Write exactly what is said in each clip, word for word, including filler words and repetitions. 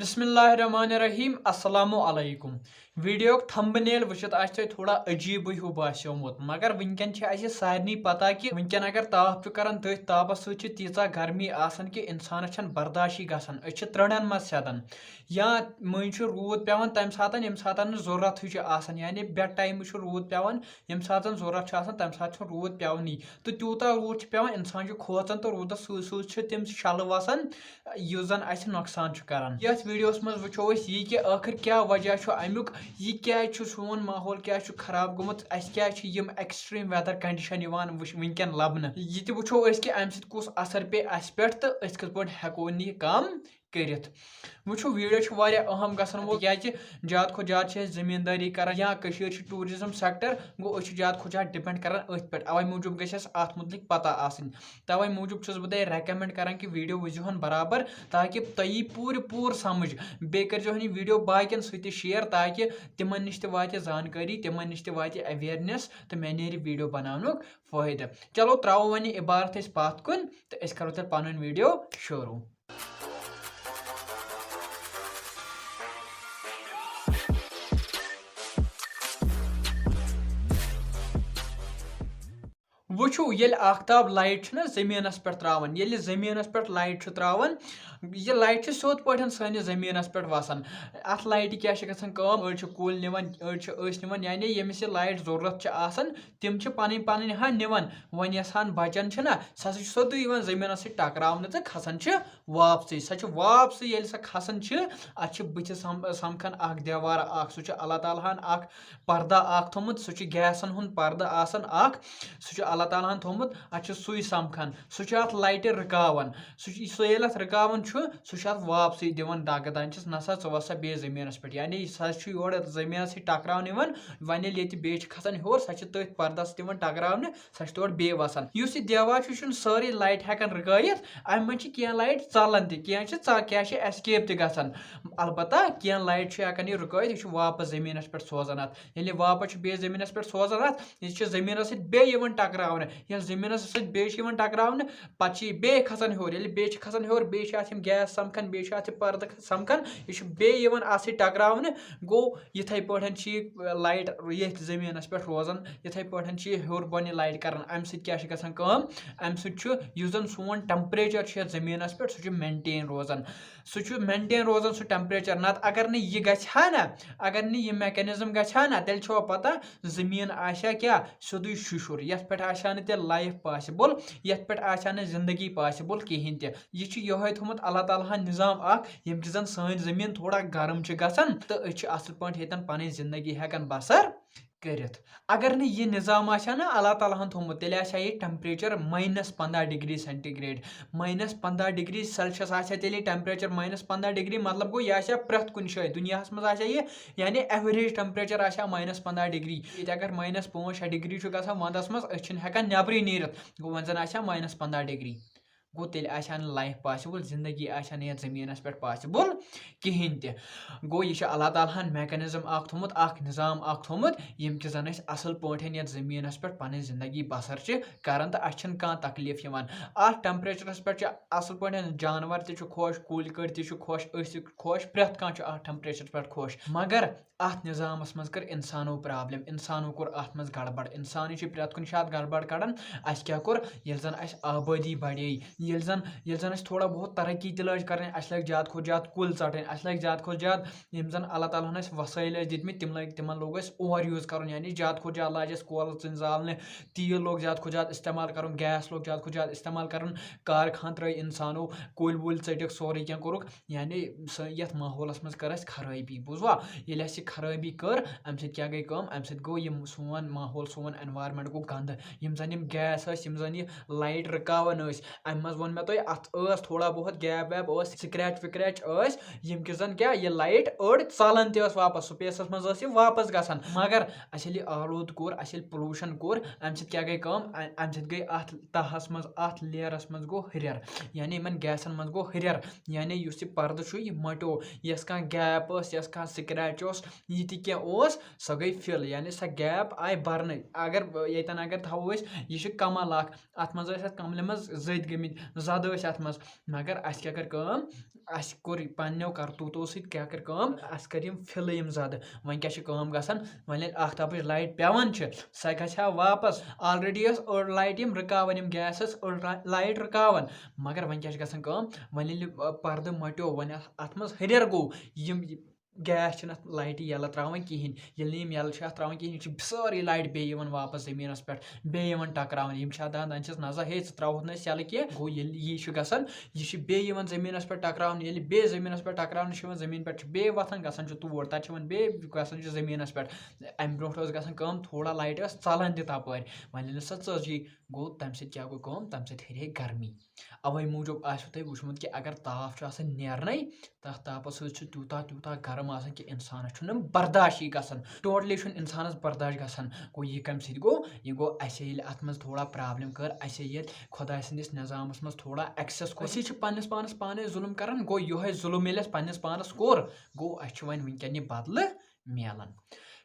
بسم اللہ الرحمن الرحیم، السلام علیکم۔ ویڈیوک تھمبنیل وٕچھِتھ آسہِ تۄہہِ تھوڑا عجیٖبٕے ہیوٗ باسیومُت، مگر وٕنکٮ۪ن چھِ اَسہِ سارنٕے پتہ کہِ وٕنکٮ۪ن اگر تاپھ چھُ کران، تٔتھۍ تاپس سۭتۍ چھِ تیٖژاہ گرمی آسان کہِ انسانس چھَنہٕ برداشی گژھان، أسۍ چھِ ترٛنڈن منٛز سیٚدان۔ یا مٔنٛزۍ چھُ روٗد پٮ۪وان تَمہِ ساتہٕ، ییٚمہِ ساتہٕ نہٕ ضروٗرتھٕے چھُ آسان، یعنی بے ٹایمہٕ چھُ روٗد پٮ۪وان، ییٚمہِ ساتہٕ زَن ضروٗرت چھُ آسان، تَمہِ ساتہٕ چھُنہٕ روٗد پٮ۪وانٕے۔ تہٕ تیوٗتاہ روٗد چھُ پٮ۪وان، اِنسان چھُ کھوژان تہٕ روٗدَس سۭتۍ سۭتۍ چھِ تِم شَلہٕ وَسان، یُس زَن اَسہِ نۄقصان چھُ کَران۔ یَتھ ویٖڈیوَس منٛز وٕچھو أسۍ یہِ کہِ ٲخٕر کیٛاہ وجہ چھُ اَمیُک، یہِ کیٛازِ چھُ سون ماحول کیٛازِ چھُ خراب گوٚمُت، اَسہِ کیٛازِ چھِ یِم extreme weather condition یِوان وٕچھ-، وٕنکٮ۪ن لَبنہٕ۔ یہِ تہِ وٕچھو أسۍ کہِ اَمہِ سۭتۍ کُس اثر پیٚیہِ اَسہِ پٮ۪ٹھ تہٕ أسۍ کِتھ پٲٹھۍ ہٮ۪کو نہٕ یہِ کَم کٔرِتھ۔ وٕچھو، ویٖڈیو چھُ واریاہ اہم گژھن وول، تِکیازِ زیادٕ کھۄتہٕ زیادٕ چھِ أسۍ زٔمیٖندٲری کران یا کٔشیٖر چھِ tourism sector، گوٚو أسۍ چھِ زیادٕ کھۄتہٕ زیادٕ depend کران أتھۍ پٮ۪ٹھ۔ اوے موٗجوٗب گژھِ اَسہِ اَتھ مُتعلِق پتہ آسٕنۍ۔ توے موٗجوٗب چھُس بہٕ تۄہہِ recommend کران کہِ ویٖڈیو وٕچھزِہون برابر، تاکہِ تۄہہِ یی پوٗرٕ پوٗرٕ سمجھ۔ بیٚیہِ کٔرزِہون یہِ ویٖڈیو باقین سۭتۍ تہِ share، تاکہِ تِمن نِش تہِ واتہِ زانکٲری، تِمن نِش تہِ واتہِ awareness تہٕ مےٚ نیرِ ویٖڈیو بناونُک فٲیدٕ۔ چلو، ترٛاوو وۄنۍ یہِ عبارت أسۍ پتھ کُن تہٕ أسۍ کرو تیٚلہِ پنٕنۍ ویٖڈیو شروٗع۔ وٕچھِو، ییٚلہِ آفتاب light چھُنہ زٔمیٖنَس پٮ۪ٹھ ترٛاوان، ییٚلہِ زٔمیٖنَس پٮ۪ٹھ light چھُ ترٛاوان، یہِ light چھِ سیوٚد پٲٹھۍ سٲنِس زٔمیٖنَس پٮ۪ٹھ وَسان۔ اَتھ لایٹہِ کیٛاہ چھِ گژھان کٲم؟ أڑۍ چھِ کُلۍ نِوان، أڑۍ چھِ أسۍ نِوان، یعنی ییٚمِس یہِ light ضروٗرت چھِ آسان، تِم چھِ پَنٕنۍ پَنٕنۍ ہا نِوان۔ وۄنۍ یَس ہَن بَچان چھِنہ، سُہ ہسا چھُ سیوٚدُے یِوان زٔمیٖنَس سۭتۍ ٹکراونہٕ تہٕ کھسان چھِ واپسٕے۔ سۄ چھِ واپسٕے، ییٚلہِ سۄ کھسان چھِ، اَتھ چھِ بٕتھِ سم-، سَمکھان اَکھ دیوارا اَکھ۔ سُہ چھُ اللہ تعالیٰ ہَن اَکھ پردہ اَکھ تھوٚمُت، سُہ چھُ گیسَن ہُنٛد پردہ آسان اَکھ، سُہ چھُ اللہ تعالیٰ ہَن تھوٚمُت، اَتھ چھُ سُے سَمکھان، سُہ چھُ اَتھ لایٹہِ رُکاوان۔ سُہ چھُ، سُہ ییٚلہِ اَتھ رُکاوان چھُ، سُہ چھُ اَتھ واپسٕے دِوان دَکہٕ، دَپان چھِس، "نہ سا، ژٕ وَس سا بیٚیہِ زٔمیٖنَس پٮ۪ٹھ"۔ یعنی سۄ چھُ یورٕ زٔمیٖنَس سۭتۍ ٹکراونہٕ یِوان، وۄنۍ ییٚلہِ ییٚتہِ بیٚیہِ چھِ کھسان ہیوٚر، سۄ چھِ تٔتھۍ پردَس سۭتۍ یِوان ٹکراونہٕ، سۄ چھِ تورٕ بیٚیہِ وَسان۔ یُس یہِ دیوار چھُ، یہِ چھُنہٕ سٲرٕے لایٹ ہٮ۪کان رُکٲیِتھ، اَمہِ منٛز چھِ کینٛہہ لایٹ ژَلان تہِ، کینٛہہ چھِ ژَ-، کینٛہہ چھِ escape تہِ گژھان۔ البتہ کینٛہہ لایٹ چھُ ہٮ۪کان یہِ رُکٲیِتھ، یہِ چھُ واپس زٔمیٖنَس پٮ۪ٹھ سوزان اَتھ۔ ییٚلہِ یہِ واپس چھُ بیٚیہِ زٔمیٖنَس پٮ۪ٹھ سوزان اَتھ، یہِ چھُ زٔمیٖنَس سۭتۍ بیٚیہِ یِوان ٹکراونہٕ۔ ییٚلہِ زٔمیٖنَس سۭتۍ بیٚیہِ چھُ یِوان ٹکراونہٕ، پَتہٕ چھُ یہِ بیٚیہِ کھسان ہیوٚر۔ ییٚلہِ بیٚیہِ چھِ کھسان ہیوٚر، بیٚیہِ چھِ اَتھ یِم گیس سَمکھان، بیٚیہِ چھِ اَتھ یہِ پردٕ سَمکھان، یہِ چھُ بیٚیہِ یِوان اَتھ سۭتۍ ٹکراونہٕ۔ گوٚو، یِتھَے پٲٹھۍ چھِ یہِ لایٹ ییٚتھۍ زٔمیٖنَس پٮ۪ٹھ روزان، یِتھَے پٲٹھۍ چھِ یہِ ہیوٚر بۄن یہِ لایٹ کَران۔ اَمہِ سۭتۍ کیٛاہ چھِ گژھان کٲم؟ اَمہِ سۭتۍ چھُ، یُس زَن سون temperature چھُ یَتھ زٔمیٖنَس پٮ۪ٹھ، سُہ چھُ maintain روزان۔ سُہ چھُ maintain روزان، سُہ temperature۔ نَتہٕ اگر نہٕ یہِ گژھِ ہا نہ، اگر نہٕ یہِ mechanism گژھِ ہا نہ، تیٚلہِ چھُوا پَتہ، زٔمیٖن آسہِ ہا کیٛاہ؟ سیوٚدُے شُشُر، یَتھ پٮ۪ٹھ آسہِ ہا نہٕ تیٚلہِ life possible، یَتھ پٮ۪ٹھ آسہِ ہا نہٕ زندگی possible کِہیٖنۍ تہِ۔ یہِ چھُ یِہوٚے تھوٚمُت اللہ تعالیٰ ہَن نظام اَکھ، ییٚمہِ کہِ زَن سٲنۍ زٔمیٖن تھوڑا گرم چھِ گژھان تہٕ أسۍ چھِ اَصٕل پٲٹھۍ ییٚتٮ۪ن پَنٕنۍ زندگی ہٮ۪کان بسر کٔرِتھ۔ اگر نہٕ یہِ نظام آسہِ ہا نہ اللہ تعالیٰ ہَن تھوٚمُت، تیٚلہِ آسہِ ہا ییٚتہِ temperature minus پنٛداہ degree centigrade، minus پنٛداہ degree Celsius آسہِ ہا تیٚلہِ temperature minus پنٛداہ degree، مطلب گوٚو، یہِ آسہِ ہا پرٛٮ۪تھ کُنہِ جایہِ دُنیاہَس منٛز آسہِ ہا یہِ، یعنی average temperature آسہِ ہا minus پنٛداہ degree۔ ییٚتہِ اگر minus پانٛژھ شےٚ degree چھُ گژھان وَنٛدَس منٛز، أسۍ چھِنہٕ ہٮ۪کان نٮ۪برٕے نیٖرِتھ، گوٚو، وۄنۍ زَن آسہِ ہا minus پنٛداہ degree۔ گوٚو، تیٚلہِ آسہِ ہا نہٕ life possible، زندگی آسہِ ہا نہٕ یَتھ زٔمیٖنَس پٮ۪ٹھ possible کِہیٖنۍ تہِ۔ گوٚو، یہِ چھُ اللہ تعالیٰ ہَن mechanism اَکھ تھوٚمُت، اَکھ نظام اَکھ تھوٚمُت، ییٚمہِ کہِ زَن أسۍ اَصٕل پٲٹھۍ یَتھ زٔمیٖنَس پٮ۪ٹھ پَنٕنۍ زندگی بسر چھِ کران تہٕ اَسہِ چھِنہٕ کانٛہہ تکلیٖف یِوان۔ اَتھ temperatureَس پٮ۪ٹھ چھِ اَصٕل پٲٹھۍ جانوَر تہِ چھُ خۄش، کُلۍ کٔٹۍ تہِ چھِ خۄش، أسۍ تہِ خۄش، پرٛٮ۪تھ کانٛہہ چھُ اَتھ temperatureَس پٮ۪ٹھ خۄش۔ مگر اَتھ نظامَس منٛز کٔر اِنسانو problem، اِنسانو کوٚر اَتھ منٛز گڑبڑ۔ اِنسانٕے چھِ پرٛٮ۪تھ کُنہِ ساتہٕ گڑبڑ کڑان۔ اَسہِ کیٛاہ کوٚر؟ ییٚلہِ زَن اَسہِ آبٲدی بڑے، ییٚلہِ زَن، ییٚلہِ زَن اَسہِ تھوڑا بہت ترقی تہِ لٲج کرٕنۍ، اَسہِ لٲگۍ زیادٕ کھۄتہٕ زیادٕ کُلۍ ژَٹٕنۍ، اَسہِ لٲگۍ زیادٕ کھۄتہٕ زیادٕ یِم زَن اللہ تعالیٰ ہَن اَسہِ وسٲیِل ٲسۍ دِتمٕتۍ، تِم لٲگۍ، تِمَن لوگ اَسہِ over use کَرُن، یعنی زیادٕ کھۄتہٕ زیادٕ لاجہِ اَسہِ کۄلہٕ ژٕنۍ زالنہِ، تیٖل لوگ زیادٕ کھۄتہٕ زیادٕ استعمال کَرُن، گیس لوگ زیادٕ کھۄتہٕ زیادٕ استعمال کَرُن، کارخان ترٛٲے اِنسانو، کُلۍ وُلۍ ژٔٹِکھ، سورُے کینٛہہ کوٚرُکھ، یعنی سٲ-، یَتھ ماحولَس منٛز کٔر اَسہِ خرٲبی، بوٗزوا؟ ییٚلہِ اَسہِ یہِ خرٲبی کٔر، اَمہِ سۭتۍ کیٛاہ گٔے کٲم؟ اَمہِ سۭتۍ گوٚو یِم سون ماحول، سون environment گوٚو گنٛدٕ۔ یِم زَن یِم گیس ٲسۍ، یِم زَن یہِ light رُکاوان ٲسۍ، اَمہِ منٛز ووٚن مےٚ تۄہہِ، اَتھ ٲس تھوڑا بہت gap ویپ ٲس، scratch وِکریچ ٲسۍ، ییٚمہِ کہِ زَن کیٛاہ، یہِ light أڑ ژَلان تہِ ٲس واپَس، spaceَس منٛز ٲس یہِ واپَس گژھان۔ مگر اَسہِ ییٚلہِ یہِ آلوٗد کوٚر، اَسہِ ییٚلہِ pollution کوٚر، اَمہِ سۭتۍ کیٛاہ گٔے کٲم؟ اَ-، اَمہِ سۭتۍ گٔے اَتھ تَہَس منٛز، اَتھ layerَس منٛز گوٚو ہُرٮ۪ر، یعنی یِمَن گیسَن منٛز گوٚو ہُرٮ۪ر، یعنی یُس یہِ پَردٕ چھُ، یہِ مۄٹیو، یۄس کانٛہہ gap ٲس، یۄس کانٛہہ scratch اوس، یہِ تہِ کینٛہہ اوس، سۄ گٔے fill، یعنی سۄ gap آیہِ بَرنہٕ۔ اگر ییٚتٮ۪ن اگر تھاوو أسۍ، یہِ چھُ کمل اَکھ، اَتھ منٛز ٲسۍ اَتھ کملہِ منٛز زٔدۍ گٔمٕتۍ، زَدٕ ٲسۍ اَتھ منٛز۔ مگر اَسہِ کیٛاہ کٔر کٲم؟ اَسہِ کوٚر یہِ پنٛنیو کرتوٗتو سۭتۍ کیٛاہ کٔر کٲم؟ اَسہِ کٔر یِم فِلہٕ یِم زَدٕ۔ وۄنۍ کیٛاہ چھِ کٲم گژھان؟ وۄنۍ ییٚلہِ آختابٕچ لایٹ پٮ۪وان چھِ، سۄ گژھِ ہا واپَس۔ آلریڈی ٲس أڑ لایٹ یِم رُکاوان، یِم گیس ٲس أڑ را-، لایٹ رُکاوان۔ مگر وۄنۍ کیٛاہ چھِ گژھان کٲم؟ وۄنۍ ییٚلہِ، آ، پردٕ مۄٹیو، وۄنۍ اَتھ، اَتھ منٛز ہٕریر گوٚو، یِم، یہِ گیس چھِنہٕ اَتھ لایٹہِ یَلہٕ ترٛاوان کِہیٖنۍ۔ ییٚلہِ نہٕ یِم یَلہٕ چھِ اَتھ ترٛاوان کِہیٖنۍ، یہِ چھِ سٲرٕے لایٹ بیٚیہِ یِوان واپَس زٔمیٖنَس پٮ۪ٹھ، بیٚیہِ یِوان ٹکراوان۔ یِم چھِ اَتھ دَپان، دَپان چھِس، "نہ سا ہے، ژٕ ترٛاوہوتھ نہٕ أسۍ یَلہٕ کینٛہہ۔" گوٚو ییٚلہِ یی چھُ گژھان، یہِ چھِ بیٚیہِ یِوان زٔمیٖنَس پٮ۪ٹھ ٹکراونہٕ۔ ییٚلہِ بیٚیہِ زٔمیٖنَس پٮ۪ٹھ ٹکراونہٕ چھِ یِوان، زٔمیٖن پٮ۪ٹھ چھِ بیٚیہِ وۄتھان، گژھان چھُ توٗر، تَتہِ چھِ یِوان بیٚیہِ گژھان چھُ زٔمیٖنَس پٮ۪ٹھ۔ اَمہِ برونٛٹھ ٲس گژھان کٲم، تھوڑا لایٹ ٲس ژَلان تہِ تَپٲرۍ، وۄنۍ ییٚلہِ نہٕ سۄ ژٔج، گوٚو تَمہِ سۭتۍ کیٛاہ گوٚو کٲم؟ تَمہِ سۭتۍ ہُرے گرمی۔ اَوَے موٗجوٗب آسِوٕ تۄہہِ وٕچھمُت کہِ اگر تاپھ چھُ آسان نیرنَے، تَتھ تاپَس سۭتۍ چھُ تیوٗتاہ، تیوٗتاہ گرم آسان کہِ اِنسانَس چھُنہٕ برداشٕے گژھان، ٹوٹلی چھُنہٕ اِنسانَس برداش گژھان۔ گوٚو یہِ کَمہِ سۭتۍ گوٚو؟ یہِ گوٚو اَسے ییٚلہِ اَتھ منٛز تھوڑا پرٛابلِم کٔر، اَسے ییٚلہِ خۄداے سٕنٛدِس نِظامَس منٛز تھوڑا ایکسیس کوٚر۔ أسے چھِ پنٛنِس پانَس پانَے ظُلُم کَران، گوٚو یِہوٚے ظُلُم ییٚلہِ اَسہِ پنٛنِس پانَس کوٚر، گوٚو اَسہِ چھُ وۄنۍ وٕنکٮ۪ن یہِ بدلہٕ میلان۔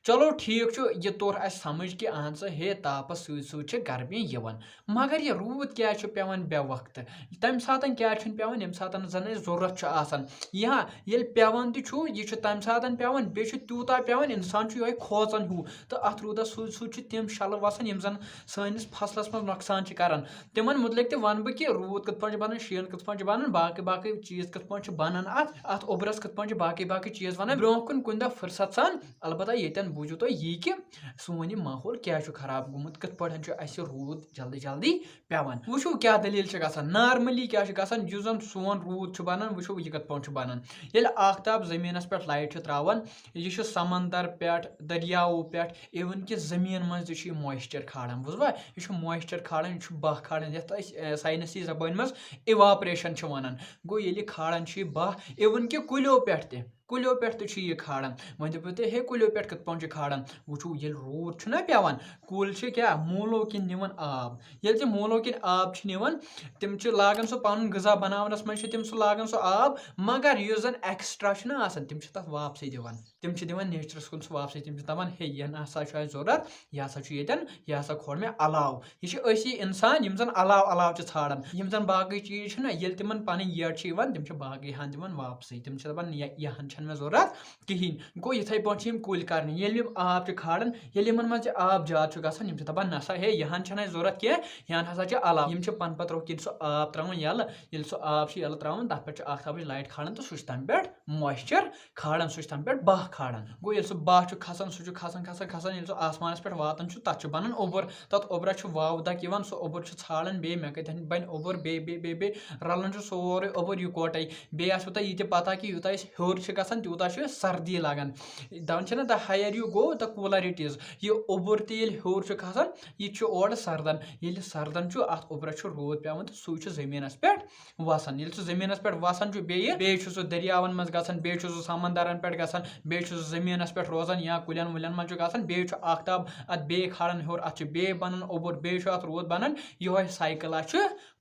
چلو ٹھیٖک چھُ، یہِ توٚر اَسہِ سمجھ کہِ اہن سا ہے تاپس سۭتۍ سۭتۍ چھِ گرمی یِوان، مگر یہِ روٗد کیٛازِ چھُ پٮ۪وان بے وقتہٕ؟ تَمہِ ساتَن کیٛازِ چھُنہٕ پٮ۪وان ییٚمہِ ساتَن زَن اَسہِ ضوٚرَتھ چھُ آسان؟ یا ییٚلہِ پٮ۪وان تہِ چھُ، یہِ چھُ تَمہِ ساتَن پٮ۪وان، بیٚیہِ چھُ تیوٗتاہ پٮ۪وان، اِنسان چھُ یِہوٚے کھوژان ہیوٗ، تہٕ اَتھ روٗدَس سۭتۍ سۭتۍ چھِ تِم شَلہٕ وَسان یِم زَن سٲنِس فصلَس منٛز نۄقصان چھِ کَران۔ تِمَن مُتعلِق تہِ وَنہٕ بہٕ کہِ روٗد کِتھ پٲٹھۍ چھُ بَنان، شیٖن کِتھ پٲٹھۍ چھُ بَنان، باقٕے باقٕے چیٖز کِتھ پٲٹھۍ چھِ بَنان اَتھ، اَتھ اوٚبرَس کِتھ پٲٹھۍ چھِ باقٕے باقٕے چیٖز وَنان۔ برونٛہہ کُن کُنہِ دۄہ فرصت سان، البتہ ییٚتٮ۪ن بوٗزِو تُہۍ یی کہِ سون یہِ ماحول کیٛاہ چھُ خراب گوٚمُت، کِتھ پٲٹھۍ چھُ اَسہِ روٗد جلدی جلدی پٮ۪وان۔ وٕچھِو کیٛاہ دٔلیٖل چھِ گژھان، نارمٔلی کیٛاہ چھِ گژھان، یُس زَن سون روٗد چھُ بَنان، وٕچھِو یہِ کِتھ پٲٹھۍ چھُ بَنان۔ ییٚلہِ آختاب زٔمیٖنَس پٮ۪ٹھ لایٹ چھُ ترٛاوان، یہِ چھُ سمندر پٮ۪ٹھ، دٔریاوو پٮ۪ٹھ، اِوٕن کہِ زٔمیٖن منٛز تہِ چھُ یہِ مویسچر کھالان، بوٗزوا؟ یہِ چھُ مویسچر کھالان، یہِ چھُ بہہ کھالان، یَتھ أسۍ، اے، ساینسی زبٲنۍ منٛز اِواپریشن چھِ وَنان۔ گوٚو، ییٚلہِ یہِ کھالان چھُ یہِ بہہ، اِوٕن کہِ کُلیو پٮ۪ٹھ تہِ، کُلیو پٮ۪ٹھ تہِ چھُ یہِ کھالان۔ وۄنۍ دَپِو تُہۍ، ہے، کُلیو پٮ۪ٹھ کِتھ پٲٹھۍ چھُ کھالان؟ وٕچھِو، ییٚلہِ روٗد چھُنہ پٮ۪وان، کُلۍ چھِ کیٛاہ موٗلو کِنۍ نِوان آب۔ ییٚلہِ تِم موٗلو کِنۍ آب چھِ نِوان، تِم چھِ لاگان سُہ پَنُن غذا بَناونَس منٛز چھِ تِم سُہ لاگان سُہ آب، مگر یُس زَن ایکسٹرا چھُنہ آسان، تِم چھِ تَتھ واپسٕے دِوان۔ تِم چھِ دِوان نیچرَس کُن سُہ واپسٕے، تِم چھِ دَپان، ہے، یہِ نہ سا چھُ اَسہِ ضوٚرَتھ، یہِ ہسا چھُ ییٚتٮ۪ن، یہِ ہسا کھول مےٚ علاو۔ یہِ چھِ أسی اِنسان، یِم زَن علاو علاو چھِ ژھانڈان، یِم زَن باقٕے چیٖز چھِنہ، ییٚلہِ تِمَن پَنٕنۍ یٔڈ چھِ یِوان، تِم چھِ باقٕے ہَن دِوان واپسٕے، تِم چھِ دَپان، یہِ، یہِ ہَن چھَنہٕ مےٚ ضوٚرَتھ کِہیٖنۍ۔ گوٚو، یِتھَے پٲٹھۍ چھِ یِم کُلۍ کَرٕنۍ، ییٚلہِ یِم آب چھِ کھالان، ییٚلہِ یِمَن منٛز یہِ آب زیادٕ چھُ گژھان، یِم چھِ دَپان، نہ سا، ہے، یہِ ہَن چھَنہٕ اَسہِ ضوٚرَتھ کینٛہہ، یہِ ہَن ہسا چھِ علاو۔ یِم چھِ پَنہٕ پَتہٕ روٚو کِنۍ سُہ آب ترٛاوان یَلہٕ، ییٚلہِ سُہ آب چھُ یَلہٕ ترٛاوان، تَتھ پٮ۪ٹھ چھُ آختابٕچ لایٹ کھالان تہٕ سُہ چھُ تَمہِ پٮ۪ٹھ مویسچر کھالان، سُہ چھُ تَمہِ پٮ۪ٹھ بہہ کھالان۔ گوٚو، ییٚلہِ سُہ بہہ چھُ کھسان، سُہ چھُ کھسان، کھسان، کھسان، ییٚلہِ سُہ آسمانَس پٮ۪ٹھ واتان چھُ، تَتھ چھُ بَنان اوٚبُر، تَتھ اوٚبرَس چھُ واو دَگ یِوان، سُہ اوٚبُر چھُ ژھانڈان بیٚیہِ، مےٚ کَتٮ۪ن بَنہِ اوٚبُر بیٚیہِ، بیٚیہِ، بیٚیہِ، بیٚیہِ، رَلان چھُ سورُے اوٚبُر یِکوَٹَے۔ بیٚیہِ آسِوٕ تۄہہِ یہِ تہِ پَتہ کہِ یوٗتاہ أسۍ ہیوٚر چھِ گژھان، تیوٗتاہ چھُ سردی لَگان۔ دَپان چھِنہ، the higher you go, the cooler it is۔ یہِ اوٚبُر تہِ ییٚلہِ ہیوٚر چھُ کھسان، یہِ تہِ چھُ اورٕ سردان۔ ییٚلہِ سردان چھُ، اَتھ اوٚبرَس چھُ روٗد پٮ۪وان تہٕ سُے چھُ زٔمیٖنَس پٮ۪ٹھ وَسان۔ ییٚلہِ سُہ زٔمیٖنَس پٮ۪ٹھ وَسان چھُ بیٚیہِ، بیٚیہِ چھُ سُہ دٔریاوَن منٛز گژھان، بیٚیہِ چھُ سُہ سمندرَن پٮ۪ٹھ گژھان، بیٚیہِ چھُ سُہ زٔمیٖنَس پٮ۪ٹھ روزان یا کُلٮ۪ن وُلٮ۪ن منٛز چھُ گژھان، بیٚیہِ چھُ آختاب اَتھ بیٚیہِ کھالان ہیوٚر، اَتھ چھُ بیٚیہِ بَنان اوٚبُر، بیٚیہِ چھُ اَتھ روٗد بَنان۔ یِہوٚے سایکَلا چھُ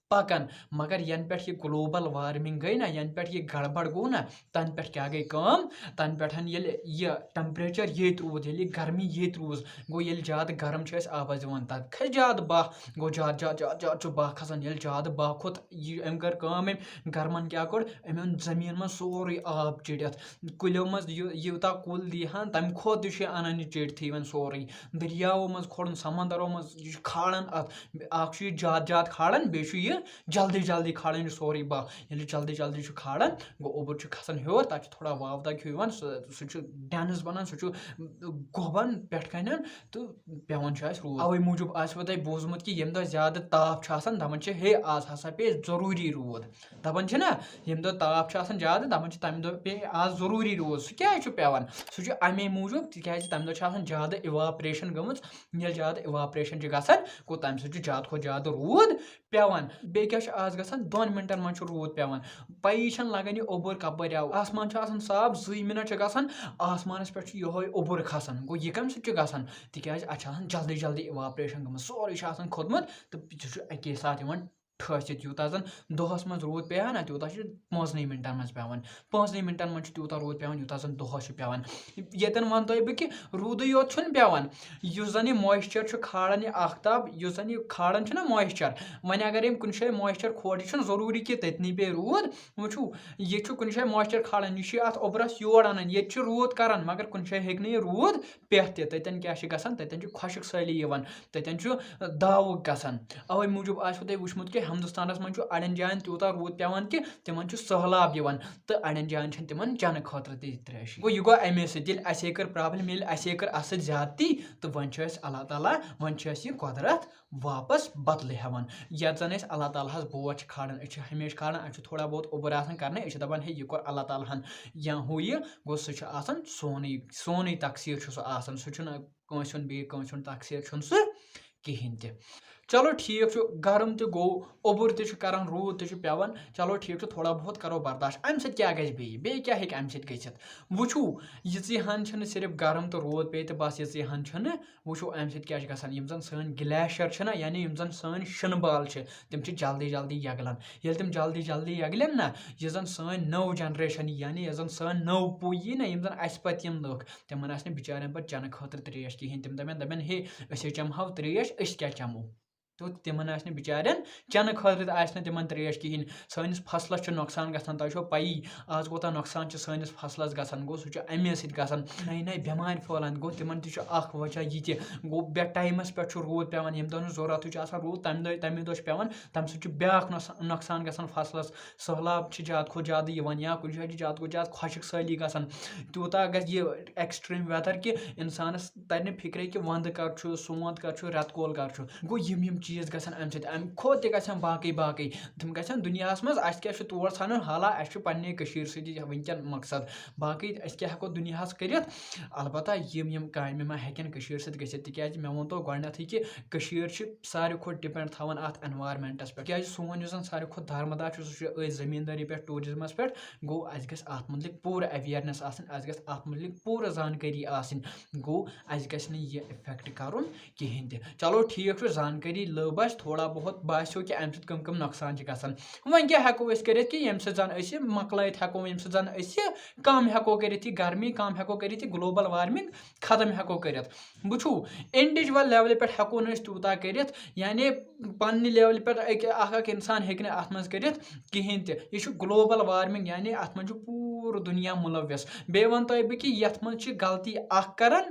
پَکان۔ مگر یَنہٕ پٮ۪ٹھ یہِ global warming گٔے نہ، یَنہٕ پٮ۪ٹھ یہِ گڑبڑ گوٚو نہ، تَنہٕ پٮ۪ٹھ کیٛاہ گٔے کٲم؟ تَنہٕ پٮ۪ٹھ ییٚلہِ یہِ temperature ییٚتہِ روٗد، ییٚلہِ یہِ گرمی ییٚتہِ روٗز، گوٚو، ییٚلہِ زیادٕ گرم چھُ اَسہِ آبَس دِوان، تَتہِ کھسہِ زیادٕ بہہ، گوٚو، زیادٕ، زیادٕ، زیادٕ، زیادٕ چھُ بہہ کھسان۔ ییٚلہِ زیادٕ بہہ کھوٚت، یہِ، أمۍ کٔر کٲم، أمۍ گرمَن کیٛاہ کوٚر؟ أمۍ اوٚن زٔمیٖن منٛز سورُے آب چِڑِتھ۔ کُلیو منٛز یہِ، یوٗتاہ کُل دی ہن، تَمہِ کھۄتہٕ تہِ چھُ یہِ اَنان یہِ چِڑتھٕے وۄنۍ سورُے۔ دٔریاوو منٛز کھولُن، سمندرو منٛز، یہِ چھُ کھالان اَتھ۔ اَکھ چھُ یہِ زیادٕ زیادٕ کھالان، بیٚیہِ چھُ یہِ جلدی جلدی کھالان یہِ سورُے بہہ۔ ییٚلہِ یہِ جلدی جلدی چھُ کھالان، گوٚو، اوٚبُر چھُ کھسان ہیوٚر، تَتھ چھُ تھوڑا واو دَگ ہیوٗ یِوان، سُہ، سُہ چھُ dense بَنان، سُہ چھُ گۄبان پٮ۪ٹھ کَنٮ۪ن تہٕ پٮ۪وان چھُ اَسہِ روٗد۔ اَوَے موٗجوٗب آسِوٕ تۄہہِ بوٗزمُت کہِ ییٚمہِ دۄہ زیادٕ تاپھ چھُ آسان، دَپان چھِ، ہے، آز ہسا پیٚیہِ ضروٗری روٗد۔ دَپان چھِنہ، ییٚمہِ دۄہ تاپھ چھُ آسان زیادٕ، دَپان چھِ، تَمہِ دۄہ پیٚیہِ آز ضروٗری روٗد۔ سُہ کیٛازِ چھُ پٮ۪وان؟ سُہ چھُ اَمے موٗجوٗب، تِکیٛازِ تَمہِ دۄہ چھِ آسان زیادٕ evaporation گٔمٕژ۔ ییٚلہِ زیادٕ evaporation چھِ گژھان، گوٚو، تَمہِ سۭتۍ چھُ زیادٕ کھۄتہٕ زیادٕ روٗد پٮ۪وان۔ بیٚیہِ کیٛاہ چھُ آز گژھان؟ دۄن مِنٹَن منٛز چھُ روٗد پٮ۪وان۔ پَیی چھَنہٕ لَگان یہِ اوٚبُر کَپٲرۍ آو۔ آسمان چھُ آسان صاف، زٕے مِنَٹ چھِ گژھان، آسمانَس پٮ۪ٹھ چھُ یِہوٚے اوٚبُر کھسان۔ گوٚو، یہِ کَمہِ سۭتۍ چھُ گژھان؟ تِکیٛازِ اَتھ چھِ آسان جلدی جلدی evaporation گٔمٕژ، سورُے چھُ آسان کھوٚتمُت تہٕ سُہ چھُ اَکے ساتہٕ یِوان ٹھٔہسِتھ، یوٗتاہ زَن دۄہَس منٛز روٗد پیٚیہِ ہا نہ، تیوٗتاہ چھُ پانٛژنٕے مِنٹَن منٛز پٮ۪وان۔ پانٛژنٕے مِنٹَن منٛز چھُ تیوٗتاہ روٗد پٮ۪وان، یوٗتاہ زَن دۄہَس چھُ پٮ۪وان۔ ییٚتٮ۪ن وَنہٕ تۄہہِ بہٕ کہِ روٗدٕے یوت چھُنہٕ پٮ۪وان، یُس زَن یہِ moisture چھُ کھالان، یہِ آفتاب، یُس زَن یہِ کھالان چھُنہ moisture، وۄنۍ اگر أمۍ کُنہِ جایہِ moisture کھول، یہِ چھُنہٕ ضروٗری کہِ تٔتنٕے پیٚیہِ روٗد۔ وٕچھِو، ییٚتہِ چھُ کُنہِ جایہِ moisture کھالان، یہِ چھُ اَتھ اوٚبرَس یور اَنان، ییٚتہِ چھُ روٗد کَران، مگر کُنہِ جایہِ ہیٚکہِ نہٕ یہِ روٗد پٮ۪تھ تہِ۔ تَتٮ۪ن کیٛاہ چھِ گژھان؟ تَتٮ۪ن چھُ خۄشک سٲلی یِوان، تَتٮ۪ن چھُ داوُک گژھان۔ اَوَے موٗجوٗب آسِوٕ تۄہہِ وٕچھمُت کہِ ہِندُستانَس منٛز چھُ اَڑٮ۪ن جایَن تیوٗتاہ روٗد پٮ۪وان کہِ تِمَن چھُ سٔہلاب یِوان تہٕ اَڑٮ۪ن جایَن چھَنہٕ تِمَن چٮ۪نہٕ خٲطرٕ تہِ ترٛیش۔ گوٚو، یہِ گوٚو اَمے سۭتۍ، ییٚلہِ اَسے کٔر problem، ییٚلہِ اَسے کٔر اَتھ سۭتۍ زیادتی، تہٕ وۄنۍ چھُ اَسہِ اللہ تعالیٰ، وۄنۍ چھُ اَسہِ یہِ قۄدرَت واپَس بدلہٕ ہٮ۪وان۔ یَتھ زَن أسۍ اللہ تعالیٰ ہَس بوٹ چھِ کھالان، أسۍ چھِ ہمیشہِ کھالان، اَسہِ چھُ تھوڑا بہت اوٚبُر آسان کَرنَے، أسۍ چھِ دَپان، ہے، یہِ کوٚر اللہ تعالیٰ ہَن یا ہُہ یہِ، گوٚو، سُہ چھُ آسان سونُے، سونُے تقصیٖر چھُ سُہ آسان، سُہ چھُنہٕ کٲنٛسہِ ہُنٛد، بیٚیہِ کٲنٛسہِ ہُنٛد تقصیٖر چھُنہٕ سُہ کِہیٖنۍ تہِ۔ چلو، ٹھیٖک چھُ، گرم تہِ گوٚو، اوٚبُر تہِ چھُ کران، روٗد تہِ چھُ پٮ۪وان، چلو، ٹھیٖک چھُ، تھوڑا بہت کرو برداش۔ اَمہِ سۭتۍ کیٛاہ گژھِ بیٚیہِ؟ بیٚیہِ کیٛاہ ہیٚکہِ اَمہِ سۭتۍ گٔژھِتھ؟ وٕچھِو، یِژٕے ہَن چھِنہٕ صرف گرم تہٕ روٗد پیٚیہِ تہٕ بس، یِژٕے ہَن چھِنہٕ۔ وٕچھِو، اَمہِ سۭتۍ کیٛاہ چھُ گژھان؟ یِم زَن سٲنۍ glacier چھِنہ، یعنی یِم زَن سٲنۍ شِنہٕ بال چھِ، تِم چھِ جلدی جلدی یَگلان۔ ییٚلہِ تِم جلدی جلدی یَگلن نہ، یہِ زَن سٲنۍ نٔو generation، یعنی یۄس زَن سٲنۍ نٔو پُے یی نہ، یِم زَن اَسہِ پَتہٕ یِم لُکھ، تِمَن آسہِ نہٕ بِچارٮ۪ن پَتہٕ چٮ۪نہٕ خٲطرٕ ترٛیش کِہیٖنۍ۔ تِم دَپن، دَپن، ہے، أسۍ ہے چٮ۪مہٕ ہاو ترٛیش، أسۍ کیٛاہ چٮ۪مو؟ تہٕ تِمَن آسہِ نہٕ بِچارٮ۪ن چٮ۪نہٕ خٲطرٕ تہِ آسہِ نہٕ تِمَن ترٛیش کِہیٖنۍ۔ سٲنِس فصلَس چھُ نۄقصان گژھان، تۄہہِ چھو پَیی، آز کوٗتاہ نۄقصان چھُ سٲنِس فصلَس گژھان۔ گوٚو، سُہ چھُ اَمے سۭتۍ گژھان۔ نَیہِ نَیہِ بٮ۪مارِ پھٲلان۔ گوٚو، تِمَن تہِ چھُ اَکھ وجہ یہِ تہِ۔ گوٚو، بے ٹایمَس پٮ۪ٹھ چھُ روٗد پٮ۪وان، ییٚمہِ دۄہ نہٕ ضوٚرَتھ چھُ آسان روٗد، تَمہِ دۄہ، تَمے دۄہ چھُ پٮ۪وان، تَمہِ سۭتۍ چھُ بیٛاکھ نۄقصان، نۄقصان گژھان فصلَس۔ سٔہلاب چھِ زیادٕ کھۄتہٕ زیادٕ یِوان یا کُنہِ جایہِ چھِ زیادٕ کھۄتہٕ زیادٕ خۄشِک سٲلی گژھان۔ تیوٗتاہ گژھِ یہِ extreme weather کہِ اِنسانَس تَرِ نہٕ فِکرے کہِ وَندٕ کَر چھُ، سونٛت کَر چھُ، رٮ۪تہٕ کول کَر چھُ۔ گوٚو، یِم یِم چیٖز گژھن اَمہِ سۭتۍ، اَمہِ کھۄتہٕ تہِ گژھن باقٕے باقٕے۔ تِم گژھن دُنیاہَس منٛز، اَسہِ کیٛاہ چھُ تور ژھانُن؟ حالا، اَسہِ چھُ پنٛنہِ کٔشیٖرِ سۭتۍ وٕنکٮ۪ن مقصد۔ باقٕے أسۍ کیٛاہ ہٮ۪کو دُنیاہَس کٔرِتھ؟ البتہ یِم یِم کامہِ ما ہٮ۪کن کٔشیٖرِ سۭتۍ گٔژھِتھ، تِکیٛازِ مےٚ ووٚن تۄہہِ گۄڈٕنٮ۪تھٕے کہِ کٔشیٖر چھِ ساروی کھۄتہٕ depend تھاوان اَتھ environmentس پٮ۪ٹھ، کیٛازِ سون یُس زَن ساروی کھۄتہٕ دارمدار چھُ، سُہ چھُ أتھۍ زٔمیٖندٲری پٮ۪ٹھ، tourismس پٮ۪ٹھ۔ گوٚو، اَسہِ گژھِ اَتھ مُتعلِق پوٗرٕ awareness آسٕنۍ، اَسہِ گژھِ اَتھ مُتعلِق پوٗرٕ زانکٲری آسٕنۍ۔ گوٚو، اَسہِ گژھِ نہٕ یہِ affect کَرُن کِہیٖنۍ تہِ۔ چلو، ٹھیٖک چھُ، زانکٲری لٔب اَسہِ تھوڑا بہت، باسیو کہِ اَمہِ سۭتۍ کٕم کٕم نۄقصان چھِ گژھان۔ وۄنۍ کیٛاہ ہٮ۪کو أسۍ کٔرِتھ کہِ ییٚمہِ سۭتۍ زَن أسۍ یہِ مۄکلٲیِتھ ہٮ۪کو، ییٚمہِ سۭتۍ زَن أسۍ یہِ کَم ہٮ۪کو کٔرِتھ، یہِ گرمی کَم ہٮ۪کو کٔرِتھ، یہِ global warming ختم ہٮ۪کو کٔرِتھ؟ وٕچھِو، individual levelہِ پٮ۪ٹھ ہٮ۪کو نہٕ أسۍ تیوٗتاہ کٔرِتھ، یعنی پننہِ levelہِ پٮ۪ٹھ أکہِ، اکھ اکھ انسان ہیٚکہِ نہٕ اتھ منٛز کٔرِتھ کِہینۍ تہِ۔ یہِ چھُ global warming، یعنی اتھ منٛز چھُ پوٗرٕ دُنیا مُلوث۔ بیٚیہِ ونہٕ تۄہہِ بہٕ کہِ یتھ منٛز چھِ غلطی اکھ کران،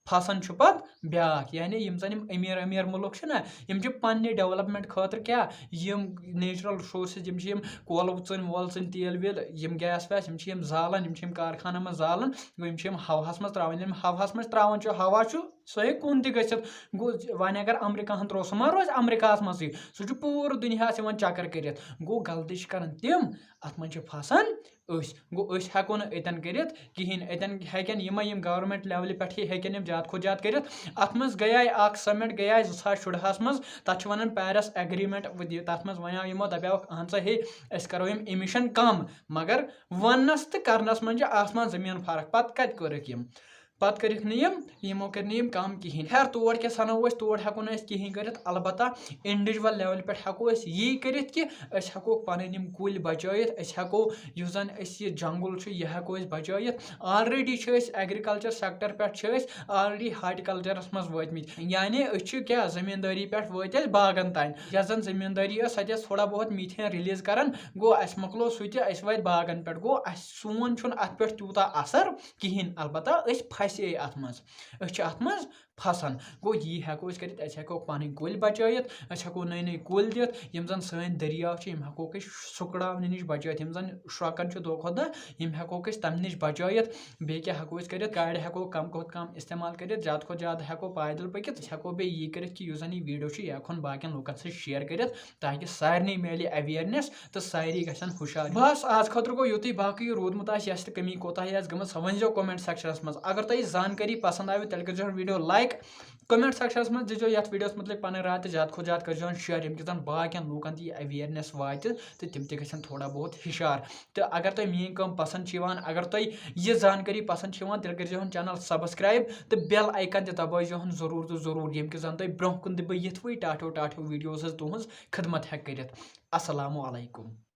پھسان چھُ پتہٕ بیاکھ۔ یعنی یِم زن یِم امیر امیر مُلک چھِ نہ، یِم چھِ پننہِ development خٲطرٕ کیٛاہ، یِم natural resources، یِم چھِ یِم کۄل ژٔنۍ وۄل ژٔنۍ، تیل ویل، یِم gas ویس، یِم چھِ یِم زالان، یِم چھِ یِم کارخانن منٛز زالان، گوٚو، یِم چھِ یِم ہوہس منٛز تراوان۔ یِم ہوہس منٛز تراوان چھِ، ہوا چھُ سُہ ہیٚکہِ کُن تہِ گٔژھِتھ۔ گوٚو، وۄنۍ اگر امریکاہن ترٛوو، سُہ ما روزِ امریکاہس منٛزٕے؟ سُہ چھُ پوٗرٕ دُنیاہس یِوان چکر کٔرِتھ۔ گوٚو، غلطی چھِ کران تِم، اتھ منٛز چھِ پھسان أسۍ۔ گوٚو، أسۍ ہٮ۪کو نہٕ اتٮ۪ن کٔرِتھ کِہینۍ۔ اتٮ۪ن ہیٚکن یِمے یِم government levelہِ پٮ۪ٹھٕے ہیٚکن یِم زیادٕ کھۄتہٕ زیادٕ کٔرِتھ۔ اتھ منٛز گٔیے اکھ summit گٔیے زٕ ساس شُرہس منٛز، تتھ چھِ ونان Paris Agreement۔ تتھ منٛز ونیاو یِمو، دپیاوکھ، اہن سا ہے، أسۍ کرو یِم emission کم، مگر وننس تہٕ کرنس منٛز چھِ آسمان زٔمیٖن فرق۔ پتہٕ کتہِ کٔرٕکھ یِم؟ پتہٕ کٔرِکھ نہٕ یِم، یِمو کٔرۍ نہٕ یِم کم کِہینۍ۔ خیر، تور کیٛاہ سنو أسۍ، تور ہٮ۪کو نہٕ أسۍ کِہینۍ کٔرِتھ۔ البتہ individual levelہِ پٮ۪ٹھ ہٮ۪کو أسۍ یی کٔرِتھ کہِ أسۍ ہٮ۪کو پنٕنۍ یِم کُلۍ بچٲیِتھ، أسۍ ہٮ۪کو یُس زن أسۍ یہِ جنگل چھُ، یہِ ہٮ۪کو أسۍ بچٲیِتھ۔ Already چھِ أسۍ agriculture sector پٮ۪ٹھ، چھِ أسۍ already horticultureس منٛز وٲتۍ مٕتۍ، یعنی أسۍ چھِ کیٛاہ، زٔمیٖندٲری پٮ۪ٹھ وٲتۍ أسۍ باغن تام۔ یۄس زن زٔمیٖندٲری ٲس، سۄ تہِ ٲس تھوڑا بہت methane release کران۔ گوٚو، اسہِ مۄکلو سُہ تہِ، أسۍ وٲتۍ باغن پٮ۪ٹھ۔ گوٚو، اسہِ، سون چھُنہٕ اتھ پٮ۪ٹھ تیوٗتاہ اثر کِہینۍ، البتہ أسۍ پھسے اتھ منٛز، أسۍ چھِ اتھ منٛز پھسان۔ گوٚو، یی ہٮ۪کو أسۍ کٔرِتھ، أسۍ ہٮ۪کو پنٕنۍ کُلۍ بچٲیِتھ، أسۍ ہٮ۪کو نٔے نٔے کُلۍ دِتھ، یِم زن سٲنۍ دٔریاو چھِ، یِم ہٮ۪کوکھ أسۍ سُکڑاونہٕ نِش بچٲیِتھ، یِم زن شرٛۄکان چھِ دۄہ کھۄتہٕ دۄہ، یِم ہٮ۪کوکھ أسۍ تمہِ نِش بچٲیِتھ۔ بیٚیہِ کیٛاہ ہٮ۪کو أسۍ کٔرِتھ؟ گاڑِ ہٮ۪کو کم کھۄتہٕ کم استعمال کٔرِتھ، زیادٕ کھۄتہٕ زیادٕ ہٮ۪کو پیدل پٔکِتھ۔ أسۍ ہٮ۪کو بیٚیہِ یی کٔرِتھ کہِ یُس زن یہِ video چھُ، یہِ ہٮ۪کہون باقین لُکن سۭتۍ share کٔرِتھ، تاکہِ سارنٕے میلہِ awareness تہٕ سٲری گژھن ہُشار۔ بس، آز خٲطرٕ گوٚو یُتُے، باقٕے یہِ روٗدمُت آسہِ، یۄس تہِ کٔمی کوتاہی آسہِ گٔمٕژ، سۄ ؤنۍزیو comment sectionس منٛز۔ اگر تۄہہِ یہِ زانکٲری پسنٛد آوِ، تیٚلہِ کٔرۍزیو video like، کمنٹ سیکشنس منٛز دیٖزیو یتھ ویڈیوس متعلق پنٕنۍ راے تہٕ زیادٕ کھۄتہٕ زیادٕ کٔرزیون شیئر، ییٚمہِ کہِ زن باقین لوٗکن تہِ یہِ اویرنیس واتہِ تہٕ تِم تہِ گژھن تھوڑا بہت ہُشار۔ تہٕ اگر تۄہہِ میٲنۍ کٲم پسند چھِ یِوان، اگر تۄہہِ یہِ زانکٲری پسند چھِ یِوان، تیٚلہِ کٔرزیون چینل سبسکرائب تہٕ بیل آیکن تہِ دبٲیزیون ضروٗر تہٕ ضروٗر، ییٚمہِ کہِ زن تۄہہِ برونٛہہ کُن تہِ بہٕ یِتھوٕے ٹاٹھیو ٹاٹھیو ویڈیوز حظ تُہنٛز خدمت ہیٚکہٕ کٔرِتھ۔ السلام علیکم۔